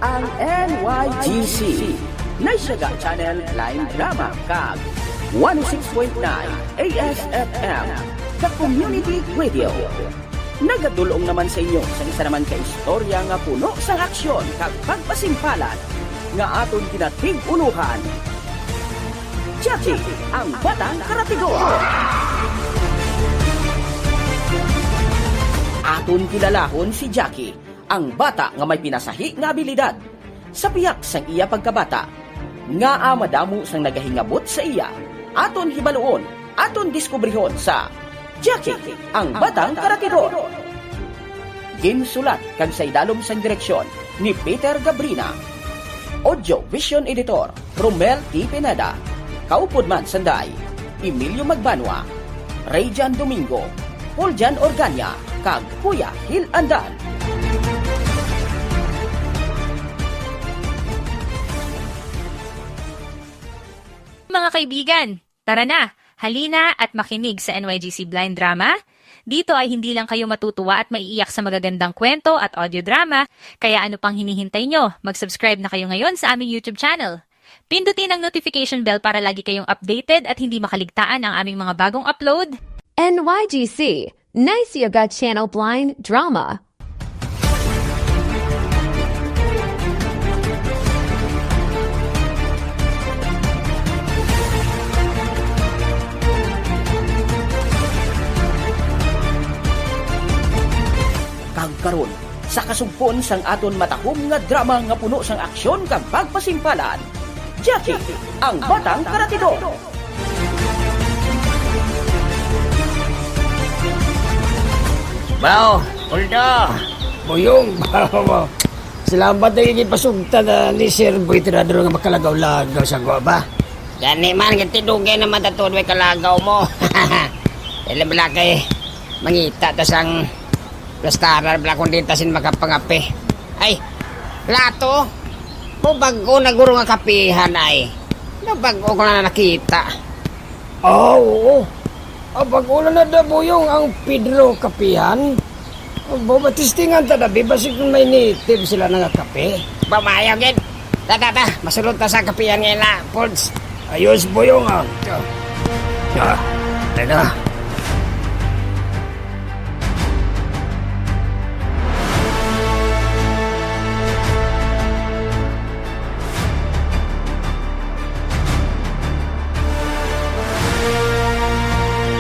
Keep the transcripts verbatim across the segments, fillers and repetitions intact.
Ang N Y G C, Naisyaga Channel Blind Drama, kag one oh six point nine A S F M, The Community Radio. Nagadul-ong naman sa inyo sa isa naman ka istorya nga puno sang aksyon kag pagpasimpalan nga aton ginatig-ulohan, Jackie, ang Batang Karatidor. Aton kilalahon si Jackie, ang bata nga may pinasahi nga abilidad. Sa pihak sang iya pagkabata, ngaa madamo sang nagahingabot sa iya? Aton hibaluon, aton diskubrihon sa Jackie, ang Batang Karatidor. Ginsulat kag sa idalom sang direksyon ni Peter Gabrina. Audio Vision Editor, Romel T. Pineda. Kaupod man sanday, Emilio Magbanwa, Rayjan Domingo, Paul Jan Organia, kag Kuya Hil Andan. Mga kaibigan, tara na, halina at makinig sa N Y G C Blind Drama. Dito ay hindi lang kayo matutuwa at maiiyak sa magagandang kwento at audio drama, kaya ano pang hinihintay nyo? Mag-subscribe na kayo ngayon sa aming YouTube channel. Pindutin ang notification bell para lagi kayong updated at hindi makaligtaan ang aming mga bagong upload. N Y G C, Naisyaga Channel Blind Drama. Kag karon, sa kasugpon sang aton matahom nga drama nga puno sang aksyon kag pagpasimpalan, Jackie, ang Batang Karatidor. Bao, Uldo, Buyong, bao mo. Salamat na yung ipasugta na ni Sir Boy Tirador nga makalagaw-lagaw sa gwa ba? Gani man, gati dugay naman ta tuod may kalagaw mo. Dili bala kay mangita ta sang plastaran bala kung di ta sin makapangape. Ay, plato. Mo bag-o na guro nga kapihan ay. Na bag-o ko na nakita. Ah, oo. Ah, bag-o na na da, Buyong, ang Pedro Kapihan. Bo, matistingan ta na, bi, basig may native sila nga kape. Ba, maayo gid. Ta, ta, ta, masulod ta sa kapihan nga ina, Pords. Ayos, Buyong, ah. Ah, ano na?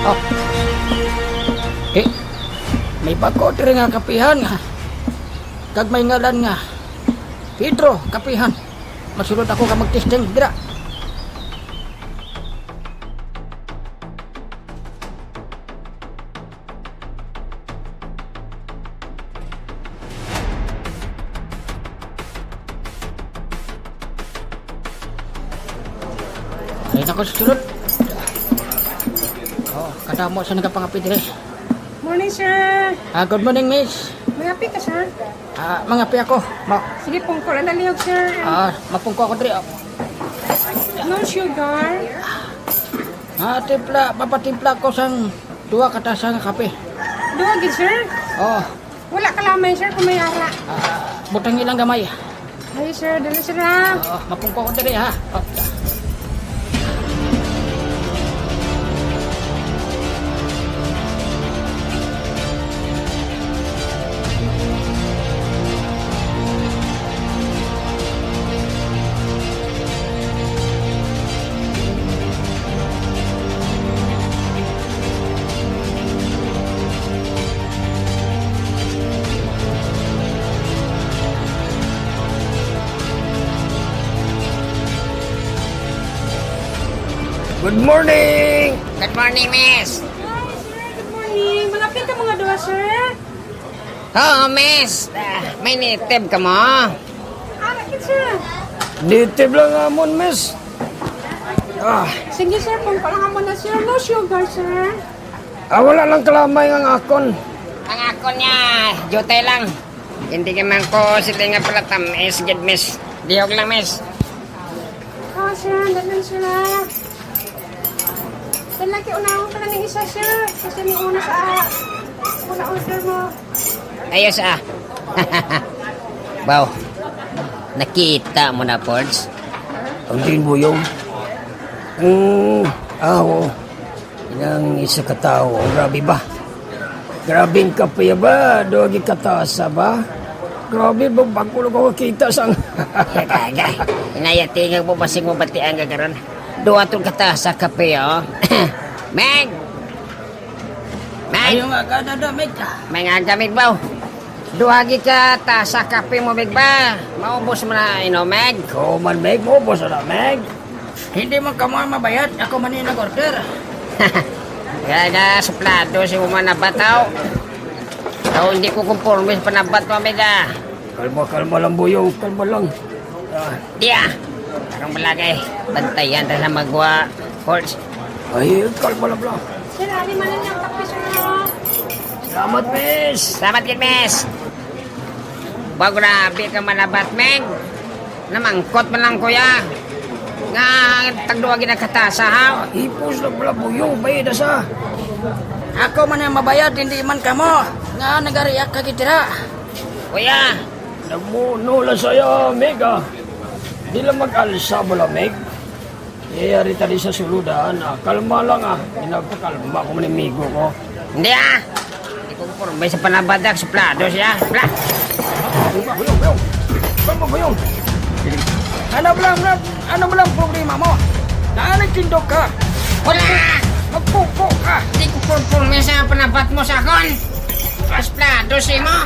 Oh. Eh, may bag-o diri nga kapihan nga kag may ngalan nga Pedro Kapihan. Masulod ako ka magtesting dira. Ay, ako sa sulod. Oh, kadamo sa nagapangapi dire. Morning, sir. Ah, good morning, miss. Mangapi ka, sir? Ah, mangapi ako. Ma- Sige, pungko lang na lihog, sir. Ah, mapungko ako diri, oh. No sugar. Ah, timpla, papatimpla ko sang duha ka tasa nga kape. Duha gid, sir? Oh. Wala ka lamay, sir, kung may ara. Ah, butang ilang gamay. Ay, sir, dali, sir, ha? Oh, mapungko ko diri, ha? Oh. Good morning! Good morning, miss. Hi, sir. Good morning. Mangapi ka mga duha, sir? Oo, miss. Ah, may native ka mo? Ara, kit, sir. Native lang amon, miss. Ah. Sige, sir. Pungko lang amo na, sir. No sugar, sir. Ah, wala lang kalamay nga ang akon. Ang akon niya, jutay lang. Hindi ka man ko sila nga pala tamis, gid, miss. Dihog lang, miss. Oh, sir, dali, sir, ah. Dali, kiunahon ka na ng isa, sir. Kasi may una sa, ah, una order mo. Ayos, ah. Baw. Nakita mo na, Pords? Ang din, Buyong. Hmm, ah, oo. Inang isa ka tao, grabe ba? Grabe ang kape ba? Duha gid ka tasa ba? Grabe ba? Bago lang ko kakita sang Kagaga. Inaya tingag mo, basig mo batian ka karon. Duha tong katasa kape, oh. Meg! Meg! Ayo nga ka, Dada, Meg. May nga gamit ba? Duha gid ka tasa kape mo, Meg ba? Maubos mo na, ino, Meg? Ikaw man, Meg, maubos na, Meg. Hindi man ka mo mabayad, ako man yung nag-order. Kaya na, suplado si mo man nabataw. Ako, hindi ko konforme sa panabat mo, Meg, ah. Kalma, kalma lang, Buyong, kalma lang. Ah, Di ah. Parang malagay. Bantayan na sa magwa. Pords. Ay, kalma lang, bro. Sir, ali man lang yung kape, sir, no? Salamat, miss. Salamat gid, miss. Ba, grabe ka manabat, Meg. Namangkot man lang, kuya. Nga, tagduwa gid ang katasa, ha? Ipos lang pala, Buyong. Bayad na sa. Ako man ang mabayad, hindi man kamo. Nga, nagariyak ka gid dira. Kuya. Namuno lang saya, Meg, ah. Di lang mag-alsa mo lang, Meg. Iyari ta di sa suludan, ah. Kalma lang, ah. Ginagpakalma ko man yung migo ko. Hindi, ah. Hindi ko konforme sa panabat, ah. Suplado siya. Bla! Buyong, buyong, buyong. Buyong, buyong. Ano ba lang, ano ba lang problema mo? Naan nagtindog ka? Wala! Magpupo ka! Hindi ko konforme sa panabat mo sa akon. Suplado si mo.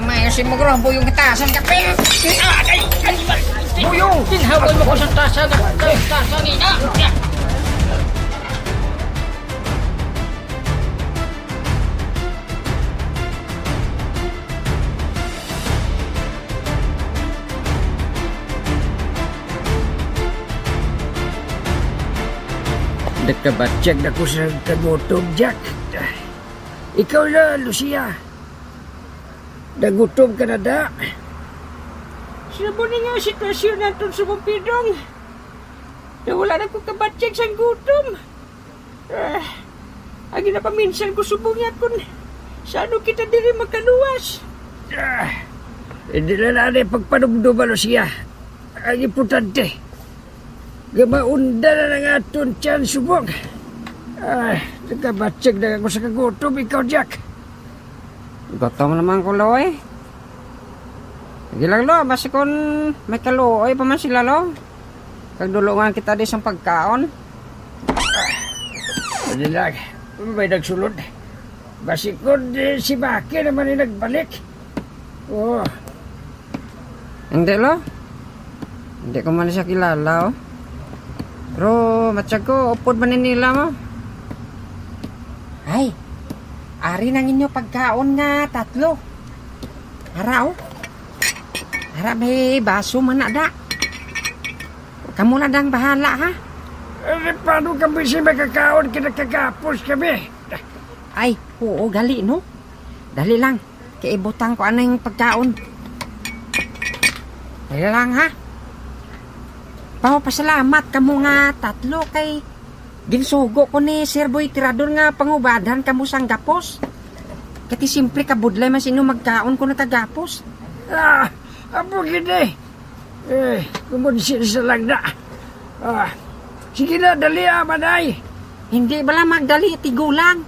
May si mo, gro, buyong katasan ka, pero. Ah, ay, ay, ay. Buyong! Tinhawal mo ko sa tasa, sa tasa ni, ah. Nakabatyag na ko sa kagutom, Jack. Ikaw na, Lucia. Nagutom ka na, da? Sa mo ni nga sitwasyon naton sa Bukidnon, na wala na ko kabatyag sang gutom. Ah, ang ginapaminsan ko subong niya kun sa ano kita diri magkaluwas. Ah, hindi na na ni pagpanumduma, Lucia. Ang importante, gamaunda na nga aton tiyan subong. Ah, nagkabatsig na ako sa kagutom, ikaw, Jack. Gutom naman ko, Loy. Sige lang, Lo, basi kun may kaluoy pa man sila, Lo. Kag dulungan kita di sang pagkaon. Ano lang, may nagsulod. Basi kun, eh, si Baki naman yung nagbalik. Oh. Hindi, Lo. Hindi ko man siya kilala, oh. Pero, matyag ko, upod man ni nila mo. Ay, ari nang inyo pagkaon nga tatlo. Ara, oh. Ara, may baso man na, da. Kamo na dang bahala, ha? Eh, paano kami si makakaon? Kinakagapos kami. Ay, oo, gali, no? Dali lang. Kay ibutang ko aning pagkaon. Dali lang, ha? Pao, pasalamat kamo nga tatlo kay ginsugo ko ni Sir Boy Tirador nga pangubadhan kamo sang gapos. Kati siyempre kabudlay man sa inyo magkaon ko nakagapos. Ah, apo gid eh. Eh, kumonsensa lang na. Ah, sige na, dali, ah, manay. Hindi bala magdali, tigulang.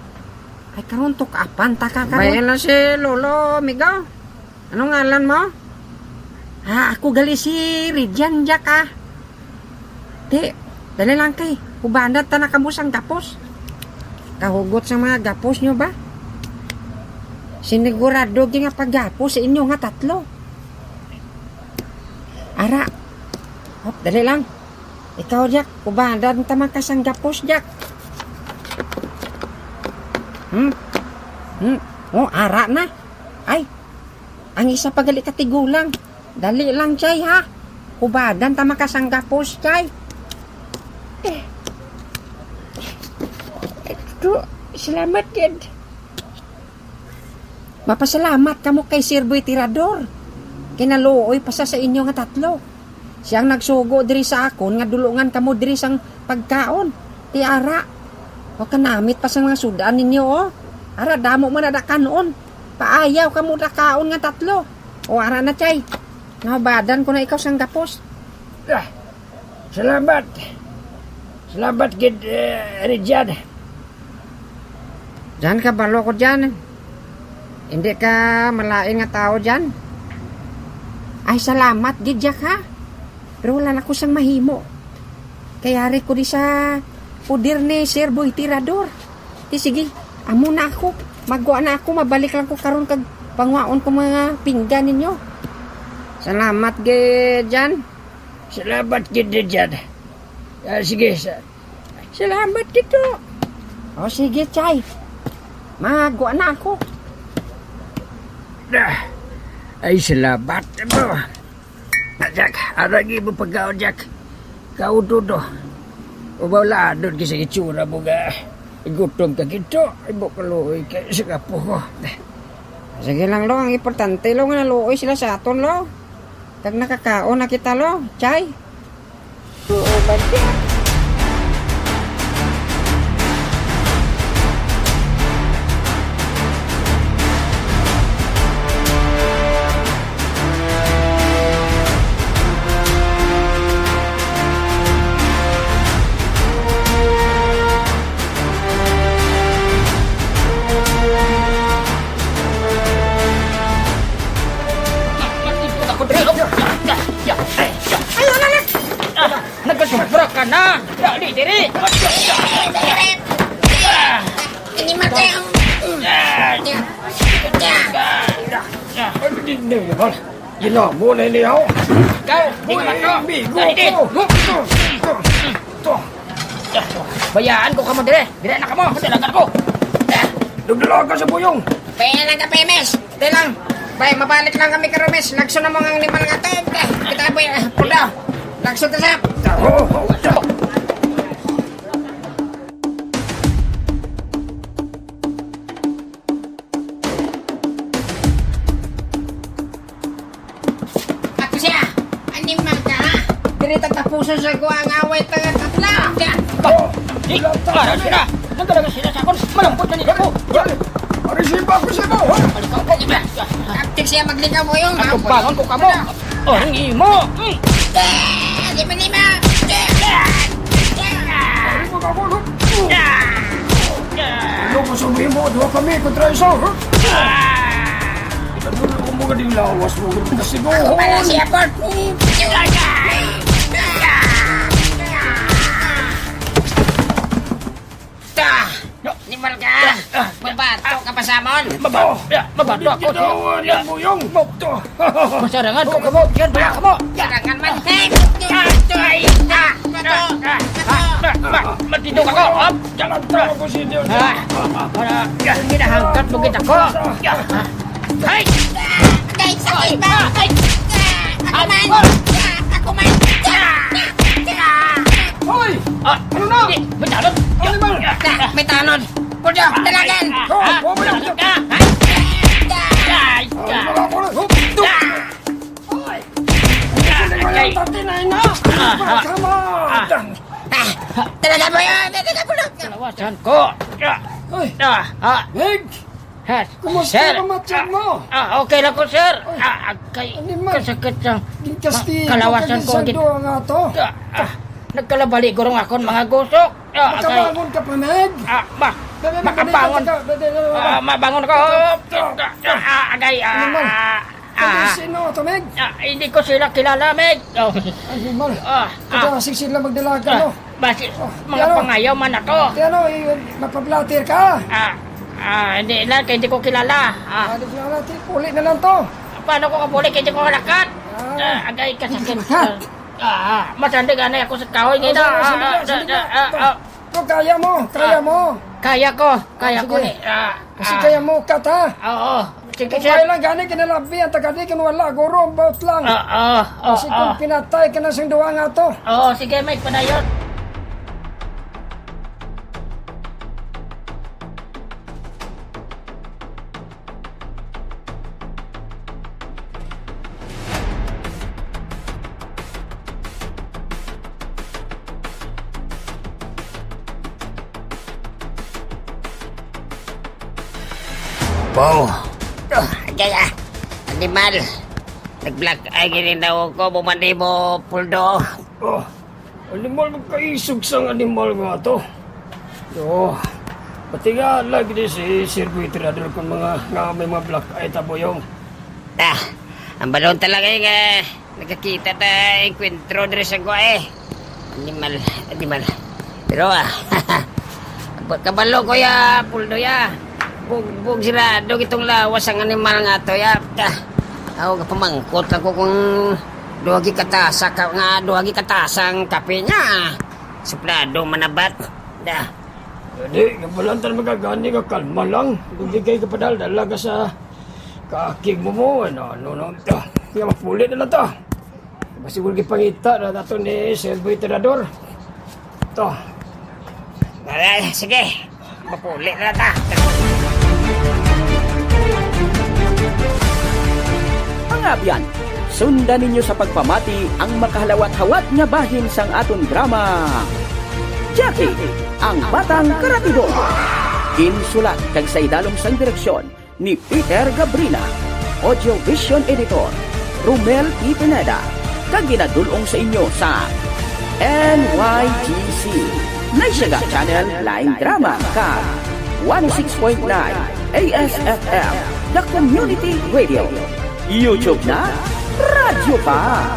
Ay, karon tuk-apan ta ka karon. Bayan na si Lolo, amigo. Ano ngalan mo? Ah, ako gali si Ridian, Jack, ah. Ti, dali lang kay, hubanat ta na kamo sang gapos. Kahugot sa mga gapos nyo ba? Sinigurado gyud nga paggapos sa inyo nga tatlo. Ara. Hop, dali lang. Ikaw, Jack, kubanan ta man ka sang gapos, Jack. Hmm? Hmm? Oh, ara na. Ay, ang isa pa gali ka tigulang. Dali lang, Chay, ha? Kubanan ta man ka sang gapos, Chay. Eh. Ito, salamat, Dad. Mapasalamat kamo kay Sir Boy Tirador. Kay naluoy pa sa, sa inyo nga tatlo. Siya ang nagsugo diri sa akon nga dulungan kamo diri sang pagkaon. Ti ara. O, kanamit pa sang mga sud-an ninyo, oh. Ara, damo man na da kan-on. Paayaw kamo da kaon nga tatlo. O, ara na, Chay. Nahubadan ko na ikaw sang gapos. Ah, salamat. Salamat gid, eh, Richard. Jan, kabalo ko, Jan. Hindi ka malain nga tao, Jan. Ay, salamat gid, Jack, ha? Pero wala na ko sang mahimo. Kay ari ko di sa poder ni Sir Boy Tirador. Di sige, amo na ako. Magwa na ako, mabalik lang ko karon kag pangwaon ko mga pinggan ninyo. Salamat gid, Jan. Salamat gid, Jan. Ah, sige, sa- salamat gid to. O sige, Chay. Magwa na ako. Ah, ay, salamat mo. Ah, Jack, arang imo pagkaon, Jack. Kaudo do. Ubaw ladon ka sa itsura mo nga gutom ka gid to. Ay, mo kaluoy kay sa kapo ko. Sige lang, lo. Ang importante, lo, nga naluoy sila sa aton, lo. Kag nakakaon na kita, lo. Chay. Oo, banda. Ako diri, oh. Ya, ya, ya, ya. Ayaw na, anak. Ah, nagasobra ka na. Dali, diri. Ah. Animal kayo. Ah. Ya. Ya. Ah. Ano din na yun? Ginawa mo na niya, oh. Ikaw, di Uy, ka ba to? Amigo Dali, ko. dali. To, to, to. Bayaan ko kamo dire. Dire na kamo, madalagan ko. Nagdala ka sa buyong. Pwede lang ka, Pemes. Di lang. Bay, mabalik lang kami karon, Mes. Lagso na mo ang animal nga to. Kita, bay, ah, pulo. Lagso ta sa. Oh, oh, oh. Ako siya! Animal ka, ha? Diri ta tapuson sa ko ang away ta nga tatlo! Oh, di, para sila! Nagdala sila sa akon! Malambot na nila ko! Ari, siya ba ako siya ba? Malikaw ko! Di ba? Taktik siya maglikaw mo yung Ang tubangon ko kamo! Oh, ang imo! Mm. Ah, di ba, di ba? Ari, magkakon, ha? Ano ko sa mo? Duha kami kontra isa, ha? Ano na ko mga ding lawas mo? Kasi mo, Ako pala si Apple. Ta! Animal ka! Mabato ka pa sa amon! Mabato! Ya, mabato ako! Ginawa niya mo yung bukto. Masarangan ko kamo! Yan ba kamo? Sarangan man! Hey! Ay! Ah! Bato! Bato! Matindog ako! Hop! Talagta ako si Dios. Ah! Para yan, ginahangkat mo kita ko! Ya! Ay! Kay sakit ba? Ay! Ako man! Ako man! Hoy! Ah! Ano na? Hindi, may tanod! Ano ba? Ah! May tanod! Pwede, dalagan! Oh, oh, may tanod ka! Ay! Ay! Ano ba ako na? Hup! Hoy! Hindi ko yung tatinay na! Ah! Come on! Ah! Talaga ba yan? Talaga ba yan? Kalawasan ko! Ah! Hoy! Ah! Ah! Meg! Yes. Kumusta Sir, ang matsyag ah, mo? Ah, okay lang ko, sir. Ay, Ah, kay ano man? kasakit sa Ginkastigo kalawasan ka ko. Sa Gin- duha nga to. Ah, ah, nagkalabali gurong akon mga gusok. Ah, kay Makabangon ka pa, Meg? Ah, ba? Dali, dali, Makabangon. dali, dali, dali, dali. Ah, mabangon ko. Ah, ah, agay, ah, Ano man? ah, Ano ah, sino to, Meg? Ah, hindi ko sila kilala, Meg. Oh. Ano man? Ah, Ito, ah. Sige sila magdalaga, Ah, no? basi, Oh, mga pero, pangayaw man ako. Pero, eh, mapablatter ka. Ah, ah, hindi lang, kay hindi ko kilala. Ah. Ah, di kilala, ti-, puli na lang to. Paano ko kapuli kay hindi ko kalakat? Ah. Ah, agay ka sakit. Kalakat. Ah, ah, masandig anay ako sa kahoy Oh, ngayon. sige, Ah, sige, ah, sige, ah, sige. ah, ah. To, kaya mo, kaya Ah. mo. Kaya ko, kaya Ah, ko sige. ni. Ah, Kasi ah. kaya mo, kat, ha? Oo. Sige, Kung sir. Wala lang gani, kinalabi ang tagadi, kung wala, guro, about lang. Ah, ah, ah, Kasi kung ah. pinatay ka na sing duwa nga to. Oo, sige, may padayon. Wow. To, kaya, animal. Black eye gid daw ko, bumandi mo, Puldo. Oh, animal, magkaisog sang animal nga to. Oh, pati nga lagi di si Sir Buitrador kung mga, nga may mga black eye ta, Boyong. Ah, ang balon talaga yung, ah, nakakita ta, enkwentro diri sa gwa, eh. Animal, animal. Pero, ah, kabalo ko ya, Puldo ya. Bugbog sirado itong lawas ang animal nga to ya. Ah, ako kapamangkot lang ko kung duha gi katasa ka, nga duha gi katasa ang kape niya. Suplado manabat. Da. Di, kabalantan magagani nga kalma lang. Kung di kayo kapadaldala ka sa kaakig mo mo, ano, ano, ano, ta. Nga mapuli na lang ta. Basi mo gipangita na nato ni Sir Boy Tirador. To. Ay, sige. Mapuli na lang ta. Mga abyan, sundan ninyo sa pagpamati ang makahalawat-hawat nga bahin sang aton drama, Jackie, ang Batang Karatibon. Ginsulat kag sa idalom sang direksyon ni Peter Gabrina, Audio Vision Editor, Romel P. Pineda, kag ginadul-ong sa inyo sa N Y G C, Naisyaga Channel Line Drama, kag one oh six point nine A S F M, The Community Radio. YouTube na, radyo pa.